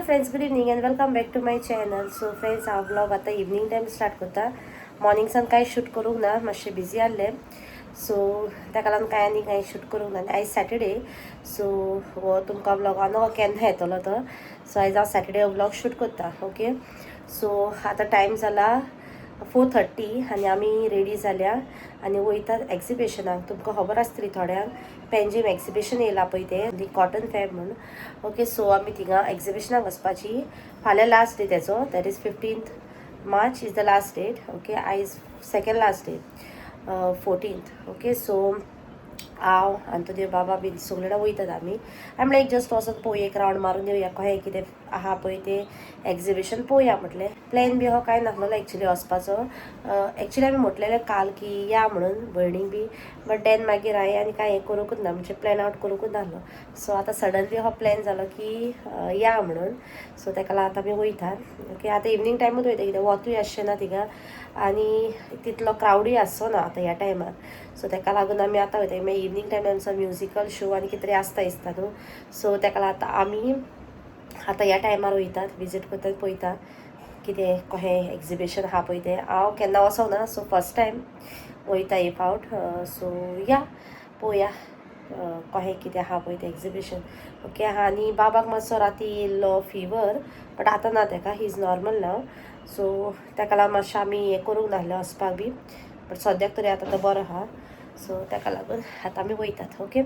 Friends, good evening and welcome back to my channel. So friends, हांव vlog आतां evening time start करता. Morning सान कांय shoot करूंक ना, मातशें बिजी आहलें, सो ताका लागून कांय आनी कांय शूट करूंक ना. आनी आयज सॅटर्डे, सो हो तुमकां व्लॉग हांव केन्ना येतलो तो, सो आयज हांव सॅटर्डे हो व्लॉग शूट करता. ओके, सो आतां टायम जाला 4:30 आनी आमी रेडी जाल्या आनी वयतात एग्जिबिशनाक. तुमकां खबर आसतली थोड्यांक, पेंजीम एग्जिबिशन येयलां पळय तें, दी कॉटन फॅब म्हूण. ओके, सो आमी थिंगा एग्जिबिशनाक वचपाची. फाल्यां लास्ट डे तेचो, that is 15 March is the last date. Okay, आयज second last day, 14th. Okay, so हांव आनी तुजे बाबा बीन सगळे जाणां वयतात आमी. हांवें म्हणलें एक जस्ट वचोन पळोवया, एक रावंड मारून येवया, कहें कितें आहा पळय तें एग्जिबिशन पळोवया म्हटलें. प्लॅन बी हो कांय नासलेलो एक्चुली वचपाचो. एक्चुली आमी म्हटलेलें काल की या म्हणून भयणीक बी, बट then मागीर हांवें आनी कांय हें करूंकूच ना, म्हणजे प्लॅन आवट करूंकूच नासलो. सो आतां सडनली हो प्लॅन जालो की या म्हणून, सो तेका लागून आतां आमी वयतात. ओके, आतां इवनींग टायमूच वयता, कित्याक वतूय आसचें ना थिंगा आनी तितलो क्रावडूय आसचो ना आतां ह्या टायमार. सो तेका लागून आमी आतां वयता. मागीर इवनींग टायमार आमचो म्युजिकल शो आनी कितें तरी आसता दिसता न्हू, सो तेका लागून आतां आमी आतां ह्या टायमार वयतात, विजीट करतात, पळयता कितें कहें एग्जिबिशन आहा पळय तें. हांव केन्ना वचोंक ना, सो फर्स्ट टायम वयता हे फावट. सो या पळोवया कहें कितें आहा पळय तें एग्जिबिशन. ओके, आनी बाबाक मातसो राती येयल्लो फिवर, बट आतां ना तेका, he is normal now. So तेका लागून मातशें आमी हें करूंक नासलें वचपाक बी, बट सद्याक तरी आतां तो बरो आहा, सो तेका लागून आतां आमी वयतात. ओके,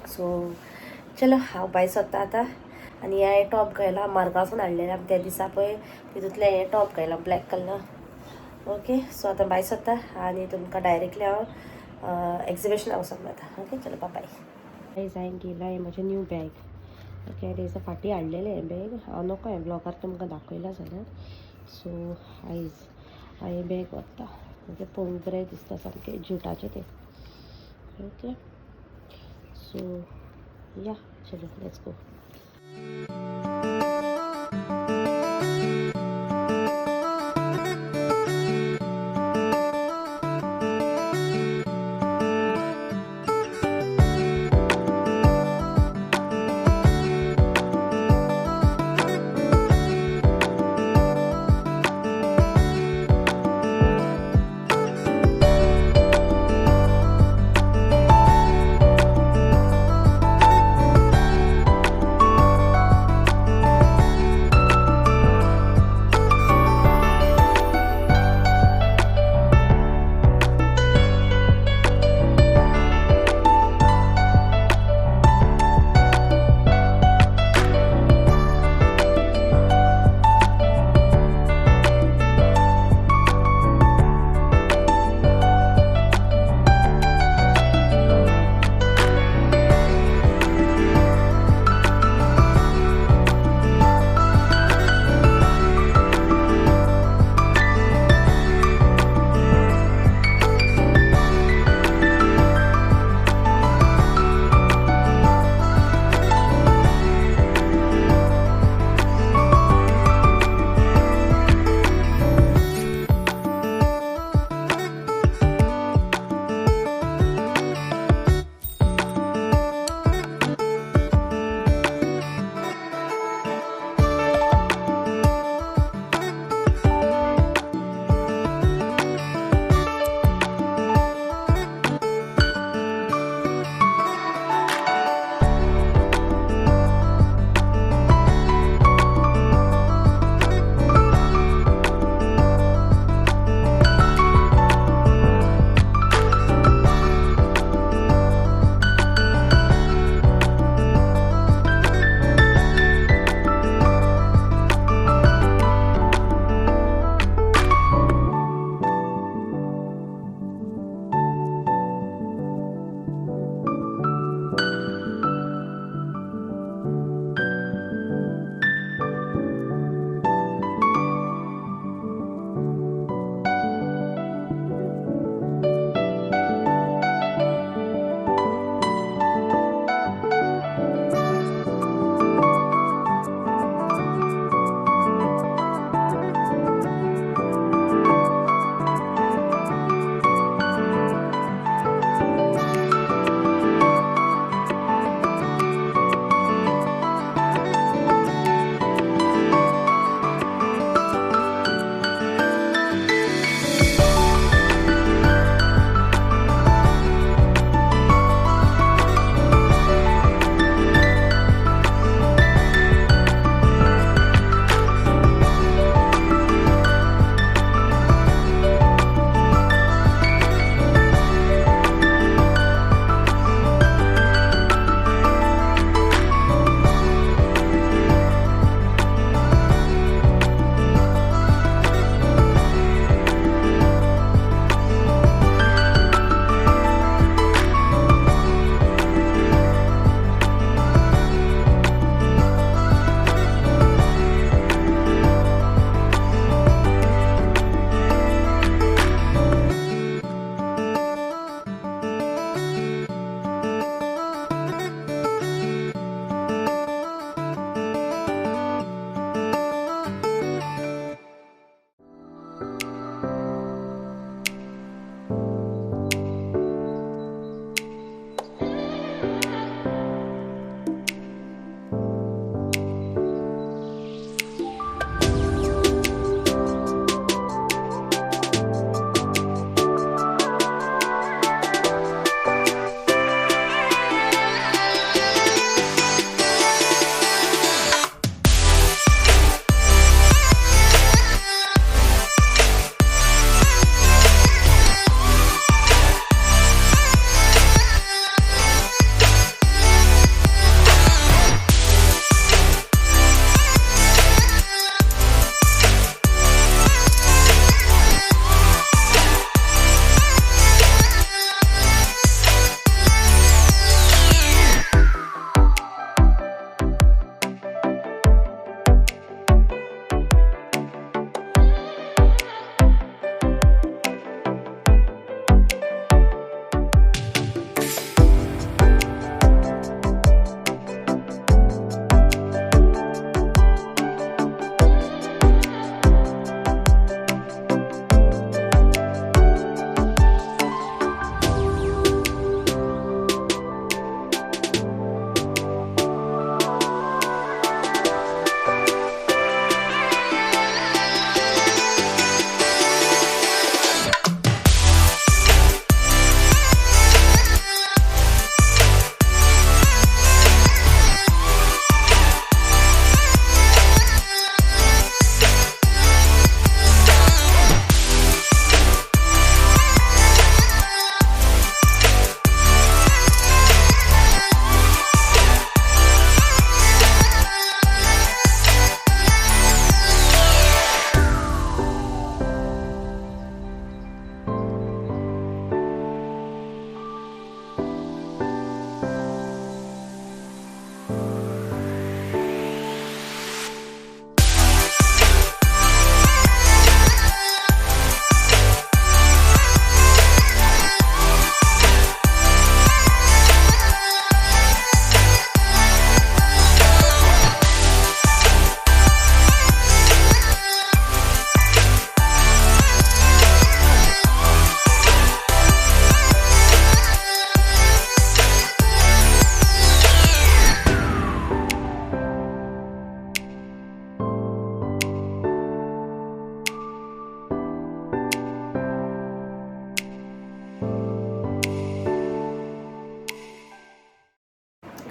सो चलो हांव भायर सोदता आतां. आनी हें टॉप घायला, मार्गासून हाडलेलें आमी त्या दिसा पळय, तितूंतलें हें टॉप घायलां ब्लॅक कलर. ओके, सो आतां भायर सोदता आनी तुमकां डायरेक्टली हांव एग्जिबिशनाक वचोन मेळटा. ओके, चलो बाय. आयज हांवें घेयलां हें म्हजें न्यू बॅग. ओके, तेजा फाटीं हाडलेलें हें बॅग, हांव नको हें ब्लॉगार तुमकां दाखयलां जाल्यार. सो आयज हांव हें बॅग व्हरता. ओके, पळोवंक बरें दिसता, सामकें ज्युटाचें तें. ओके, सो या चलो let's go.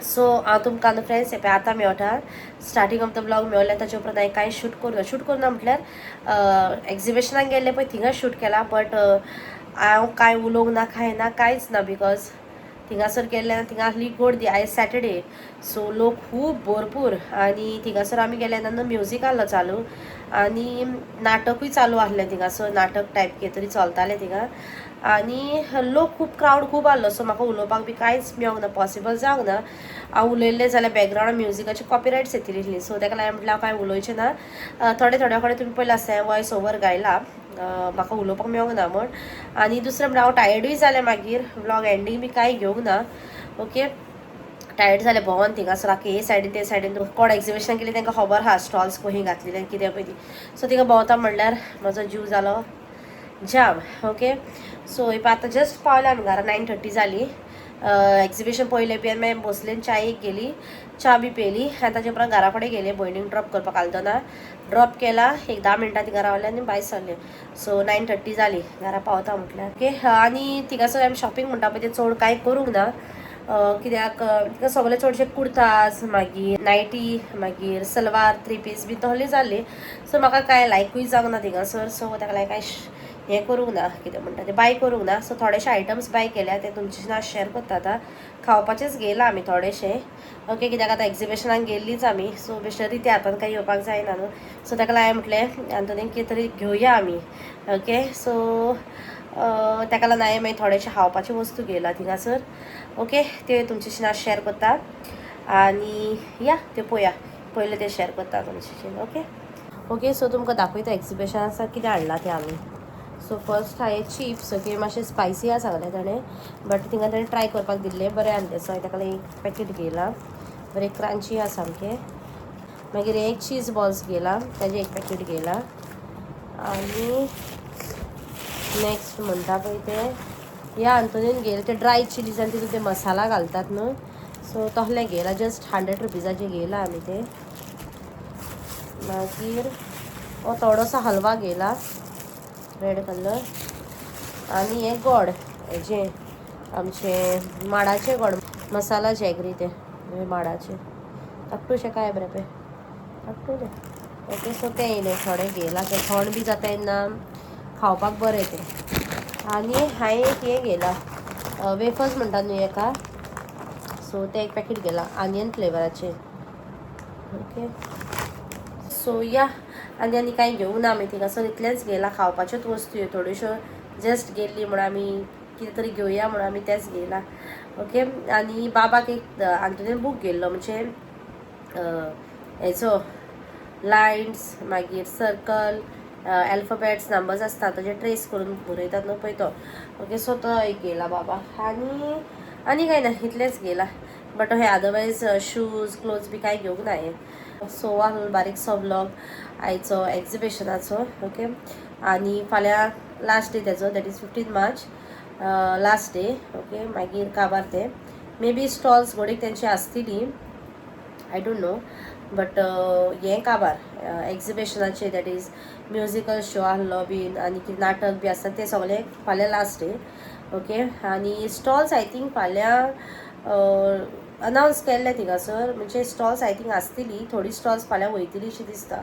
सो हांव तुमकां न्हू फ्रेंड्स हें पळय आतां मेवटा. स्टार्टींग ऑफ the vlog मेवलें, ताच्या उपरांत हांवें कांय शूट करूं ना. शूट करूं ना म्हटल्यार एग्जिबिशनाक गेल्लें पळय थिंगा शूट केला, बट हांव कांय उलोवंक ना, कांय ना, कांयच ना, because थिंगासर गेल्ले थिंगा आसली गर्दी. आयज सॅटर्डे, सो लोक खूब भरपूर. आनी थिंगासर आमी गेले तेन्ना म्युजीक आहलो चालू आनी नाटकूय चालू आहलें थिंगासर. नाटक टायप कितें तरी चलतालें थिंगा आनी लोक खूब, क्रावड खूब आहलो. सो म्हाका उलोवपाक बी कांयच मेळोंक ना, पॉसिबल जावंक ना. हांव उलयल्लें जाल्यार बॅकग्रावंड म्युजिकाची कॉपिरायट्स येतली आसली. सो ताका लागून म्हटल्यार हांव कांय उलोवचें ना. थोडे थोड्या कडेन तुमी पयलें आसता वॉयस ओवर गायला, म्हाका उलोवपाक मेळोंक ना म्हण. आनी दुसरें म्हणल्यार हांव टायर्डूय जालें. मागीर व्लॉग एंडींग बी कांय घेवंक ना. ओके, टायर्ड जालें भोंवन थिंगासर आख्खे हे सायडीन ते सायडीन. कोण एग्जिबिशन केली तांकां खबर आहा स्टॉल्स खंय घातलेले कितें पळय ती. सो थिंगा भोंवता म्हणल्यार म्हजो जीव जालो जाम. ओके, सो if आतां जस्ट पावले आमी घरा, 9:30 जाली. एग्जिबिशन पळयलें बी आनी मागीर बसले, च्यायेक गेली, च्या बी पेली आनी ताचे उपरांत घरा कडेन गेले. भयणीक ड्रॉप करपाक आल्दोना ड्रॉप केला. एक 10 मिनटां थिंगा रावले आनी भायर सरले. सो 9:30 जाली घरा पावता म्हटल्यार. ओके, आनी थिंगासर आमी शॉपिंग म्हणटा पळय तें चड कांय करूंक ना, कित्याक थिंगा सगळे चडशे कुर्ताज, मागीर नायटी, मागीर सलवार, थ्री पीस बी तसले जाल्ले. सो म्हाका कांय लायकूय जावंक ना थिंगासर. सो ताका लागून कांय हें करूंक ना, कितें म्हणटा तें, बाय करूंक ना. सो थोडेशे आयटम्स बाय केल्या, ते तुमचे हांव शेअर करता. आतां खावपाचेच घेयला आमी थोडेशे. ओके, कित्याक आतां एग्जिबिशनाक गेल्लीच आमी, सो बेश्टे रित्या हातान कांय येवपाक जायना न्हू. सो ताका लागून हांवें म्हटलें आंतोनीक कितें तरी घेवया आमी. ओके, सो ताका लागून हांवें मागीर थोडेशे खावपाच्यो वस्तू घेयला थिंगासर. ओके, ते तुमच्याशी हांव शेअर करता आनी या त्यो पळोवया. पयलें ते शेअर करता तुमच्याशी. ओके ओके, सो तुमकां दाखयता एक्झिबिशन आसा कितें हाडलां तें आमी. सो फर्स्ट हांवें चिप्स. ओके, मातशें स्पायसी आसा सांगलें ताणें, बट थिंगा ताणें ट्राय करपाक दिल्लें, बरें आहलें. सो हांवें ताका लागून एक पॅकेट घेयलां. बरें क्रांची आसा सामकें. मागीर एक चीज बॉल्स घेयला, ताजें एक पॅकेट घेयला. आनी नेक्स्ट म्हणटा पळय तें ह्या अंतोनीन घेयलें ते ड्राय चिलीज आनी तितून ते मसाला घालतात न्हू, सो तसलें घेयला. जस्ट 100 रुपीजाचें घेयला आमी तें. मागीर हो थोडोसो हलवा घेयला, रेड कलर. आनी हें गोड हेजें आमचें माडाचें गोड, मसाला जॅगरी तें हे माडाचें. धाकटूशें काय बरें पळय, धाकटूलें. ओके, सो तें येयलें थोडें घेयलां. तें थंड बी जाता तेन्ना खावपाक बरें तें. आनी हांवें एक हें घेयलां, वेफर्स म्हणटा न्हू हेका, सो तें एक पॅकेट घेयलां आनियन फ्लेवराचें. ओके, सो या, आनी आनी कांय घेवंक ना आमी थिंगासर, इतलेंच घेयलां. खावपाच्योच वस्तू ह्यो थोड्योश्यो. जस्ट गेल्ली म्हणून आमी कितें तरी घेवया म्हणून आमी तेंच घेयलां. ओके, आनी बाबाक एक आंतोनीन बूक घेयल्लो, म्हणजे हेचो लायन्स, मागीर सर्कल, अल्फाबेट्स, नंबर्स आसता ताजे ट्रेस करून बरयतात न्हू पळय तो. ओके, सो तो एक घेयला बाबा. आनी आनी कांय ना, इतलेंच घेयला. बट हे अदरवायज शूज, क्लोथ्स बी कांय घेवंक ना हांवें. सो आहलो बारीकसो व्लॉग आयचो एग्जिबिशनाचो. ओके, आनी फाल्यां लास्ट डे तेजो, that is 15 March last day. Okay, मागीर काबार ते. मे बी स्टॉल्स घोडेक तेंची आसतली, I don't know, but हें काबार एग्जिबिशनाचे, that is musical show आहलो बीन आनी कितें नाटक बी आसता, तें सगळें फाल्यां लास्ट डे. ओके, आनी स्टॉल्स I think फाल्यां अनावन्स केल्ले थिंगासर, म्हणजे स्टॉल्स I think आसतली. थोडी स्टॉल्स फाल्यां वयतली अशी दिसता,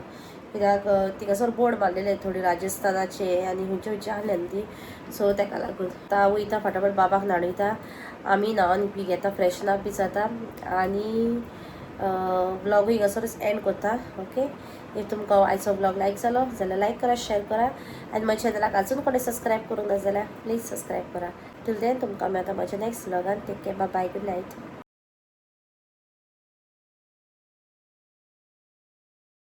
कित्याक थिंगासर बोर्ड मारलेले थोडी राजस्थानाचे आनी खंयचे खंयचे आहले न्ही ती. सो तेका लागून आतां वयता, फटाफट बाबाक न्हाणयता, आमी न्हांवन बी घेता, फ्रेशन अप बी जाता आनी व्लॉगूय हिंगासरूच एंड करता. ओके, if तुमकां आयचो व्लॉग लायक जालो जाल्यार लायक करा, शेअर करा आनी म्हज्या चॅनलाक अजून कोणें सबस्क्रायब करूंक ना जाल्यार प्लीज सबस्क्रायब करा. टील then तुमकां मेळटा म्हज्या next व्लॉगान. Take care, bye, good night.